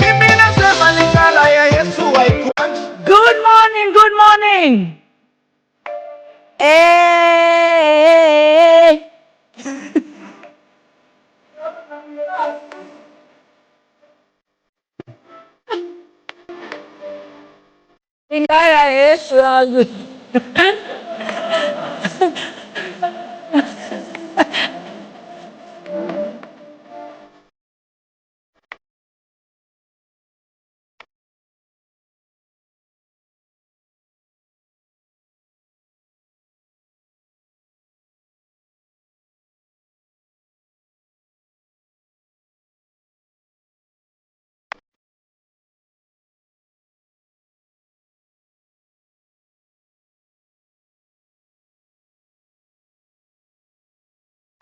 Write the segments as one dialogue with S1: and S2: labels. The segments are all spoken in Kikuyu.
S1: Mimi nasema Lingala ya Yesu haikuwa.
S2: Good morning, good morning. Hey. Lingala ya Yesu.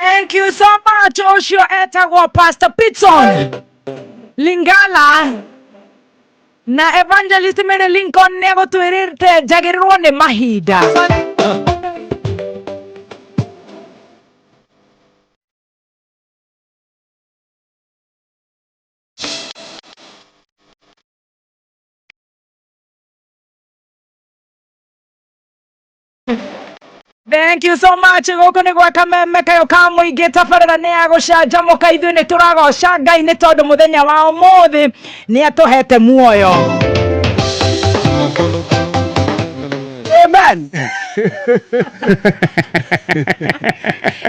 S2: Thank you so much, Oshio Etagwa, Pastor Pitson, Lingala, na Evangelist Mary Lincoln nĩegũtwĩrĩte njagĩrĩrwo nĩ mahinda. Thank you so much. Gũkũ nĩ gwa Kameme kayo ka mũingĩ, tabarĩra nĩ ya gũcanjamũka. Ithuĩ nĩ tũragoca Ngai nĩ tondũ mũthenya wa ũmũthĩ nĩ atũhete muoyo.
S1: Amen.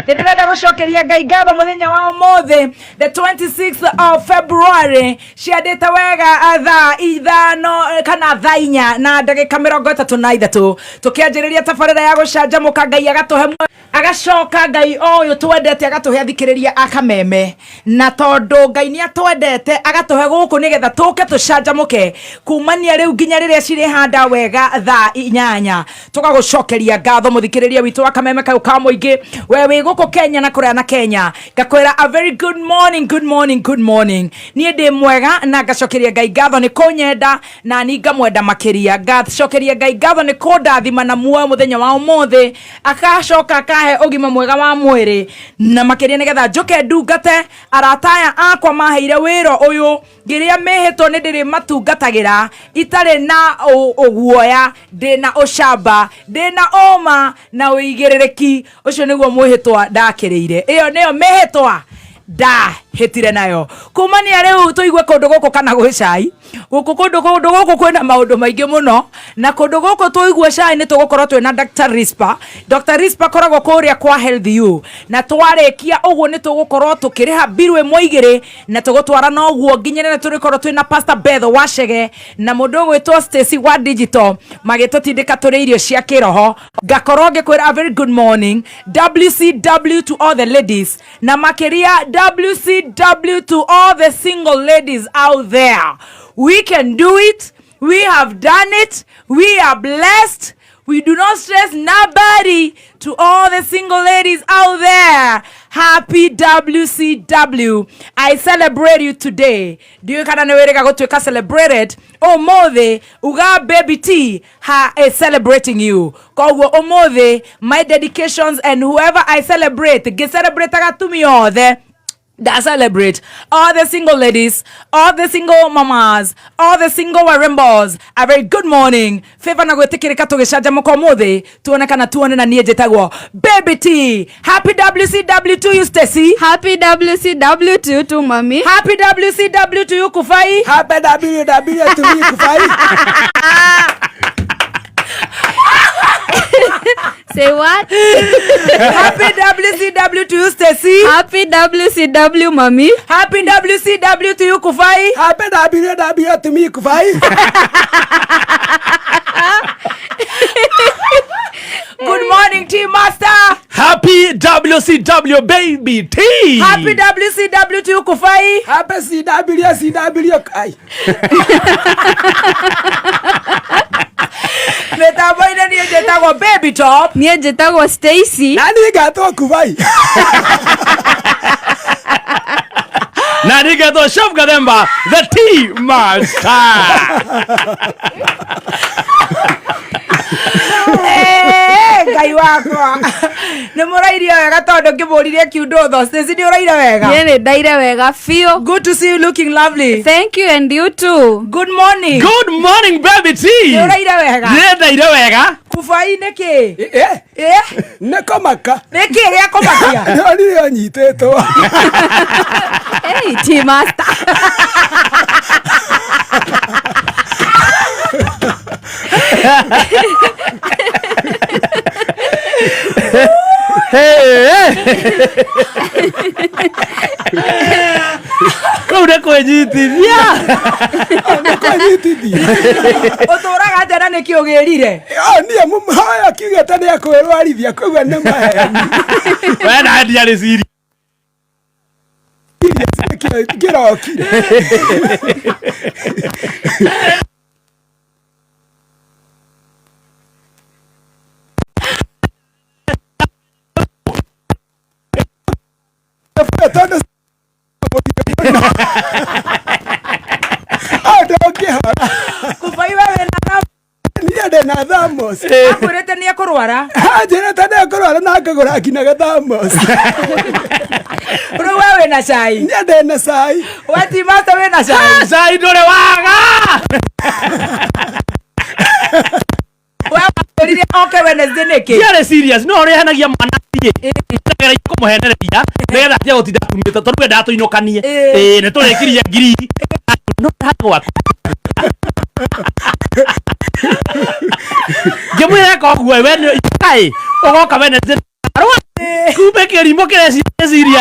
S2: Ndĩrenda gũcokeria Ngai ngatho mũthenya wa ũmũthĩ, the 26th of February, ciandĩte wega thaa 5 kana thaa 4 na ndagĩka 33, tũkĩanjĩrĩria tabarĩra ya gũcanjamũka. Ngai agatũhe muoyo, agacoka Ngai o ũyũ twendete agatũhe athikĩrĩria a Kameme, na tondũ Ngai nĩ atwendete agatũhe gũkũ nĩgetha tũke tũcanjamũke kumania rĩu nginya rĩrĩa cirĩhanda wega thaa 8, tũgagũcokeria. Ngagucokeria ngatho muthikiriria witu wa Kameme kau ka muingi, we wi guku Kenya na kuria na Kenya. Ngakwira a very good morning, good morning, good morning. Nie ndi mwega na ngacokeria Ngai ngatho ni kunyenda na ni ngamwenda makiria. Ngacokeria Ngai ngatho ni kundathima na muoyo muthenya wa umuthi, akacoka akahe ugima mwega wa mwiri na makiria nigetha njuke ndungate arata aya akwa maheire wira uyu ngiria mihitwo ni ndiri matungatagira itari na uguoya, ndina ucamba, ndina uma na uigiririki. Ucio niguo mwihitwa ndakiriire. Iyo niyo mihitwa ndahĩtire nayo. Kumania rĩu tũigue kũndũ gũkũ kana gwĩ cai gũkũ, kũndũ gũkũ kwĩna maũndũ maingĩ mũno, na kũndũ gũkũ tũigue cai nĩ tũgũkorwo twĩna Dr. Rispa. Dr. Rispa koragwo kũrĩa kwa Health U, na twarĩkia ũguo nĩ tũgũkorwo tũkĩrĩha biru ĩmwe igĩrĩ na tũgũtwara na ũguo nginya rĩrĩa tũrĩkorwo twĩna Pastor Beth Wachege na mũndũ ũgwĩtwo Stacy wa Digital magĩtũtindĩka tũrĩ irio cia kĩroho. Ngakorwo ngĩkwĩra a very good morning, WCW to all the ladies, na makĩria WCW to all the single ladies out there. We can do it. We have done it. We are blessed. We do not stress nobody. To all the single ladies out there, happy WCW. I celebrate you today. Ndiũĩ kana nĩ wĩrĩga gũtuĩka celebrated ũmũthĩ. Uga Baby T ha is celebrating you. Koguo ũmũthĩ my dedications and whoever I celebrate, ngĩcelebrate atumia othe, that celebrate all the single ladies, all the single mamas, all the single warembos. A very good morning. Favor na gwĩtĩkĩrĩka tũgĩcanjamũka ũmũthĩ, tuone kana tuone. Na niĩ njĩtagwo Baby T. Happy WCW to you, Stacy.
S3: Happy WCW to you too, mommy.
S2: Happy WCW to you, Kufai.
S1: Happy WW to me, Kufai.
S3: Say what?
S2: Happy WCW to you, Stacy.
S3: Happy WCW, mommy.
S2: Happy WCW to you, Kufai.
S1: Happy WW to me, Kufai.
S2: Good morning, Team Master.
S4: Happy WCW, Baby T.
S2: Happy WCW to you, Kufai.
S1: Happy CW CW. Ai.
S2: Mĩtambo-inĩ niĩ njĩtagwo Baby Top.
S3: Niĩ njĩtagwo Stacy.
S1: Na niĩ ngatwo Kufai.
S4: Na nigetwo Chef Gathemba, the Tea Master.
S2: Eh, Ngai wakwa, nĩ mũrairie wega tondũ ngĩmũririe kiundũtho. Stacy, nĩ ũraire wega?
S3: Niĩ nĩ ndaire wega biũ.
S2: Good to see you looking lovely.
S3: Thank you, and you too.
S2: Good morning.
S4: Good morning, Baby T.
S2: Nĩ ũraire wega?
S4: Nĩ ndaire wega.
S2: Kufai nĩ kĩ?
S1: Eh,
S2: Eh,
S1: nĩ kũmaka.
S2: Nĩ kĩ gĩa kũmakia?
S1: Ndonire ũnyitĩtwo.
S3: Hey, Tea Master.
S4: Hey, kũu nĩ kwĩnyitithia.
S1: Nĩ kwĩnyitithia.
S2: Ũtũraga atĩa na nĩkĩ ũgĩrire?
S1: Oh, niĩ mũhoya kiugĩte nĩ akwĩrwarithia, koguo nĩ maheni.
S4: We nawe ndiarĩ serious.
S1: Kĩrokire. Tondũ ndũngĩhora.
S2: Kufai, we wĩna
S1: Niĩ ndĩ na thamos.
S2: Akwĩrĩte nĩ ekũrwara?
S1: Anjĩrĩte nĩ ekũrwara na ngagũra nginya gathamos.
S2: Rĩu we wĩna cai?
S1: Niĩ ndĩ na cai.
S2: We Tea Master wĩna cai?
S4: Cai ndũrĩ waga.
S2: We wakwĩrire oke Wednesday nĩkĩ?
S4: Ndiarĩ serious, no ũrĩhenagia mwana thiĩ ndageragia kũmũhenereria nĩgetha atige gũtinda atumĩte tondũ endaga tũinũkanie. Ĩĩ, nĩ tũrĩkirie ngiri no gwaku ngĩmwĩra eka ũguo we nĩ kaĩ ũgoka Wednesday kumbe kĩrimũ kĩreciria serious.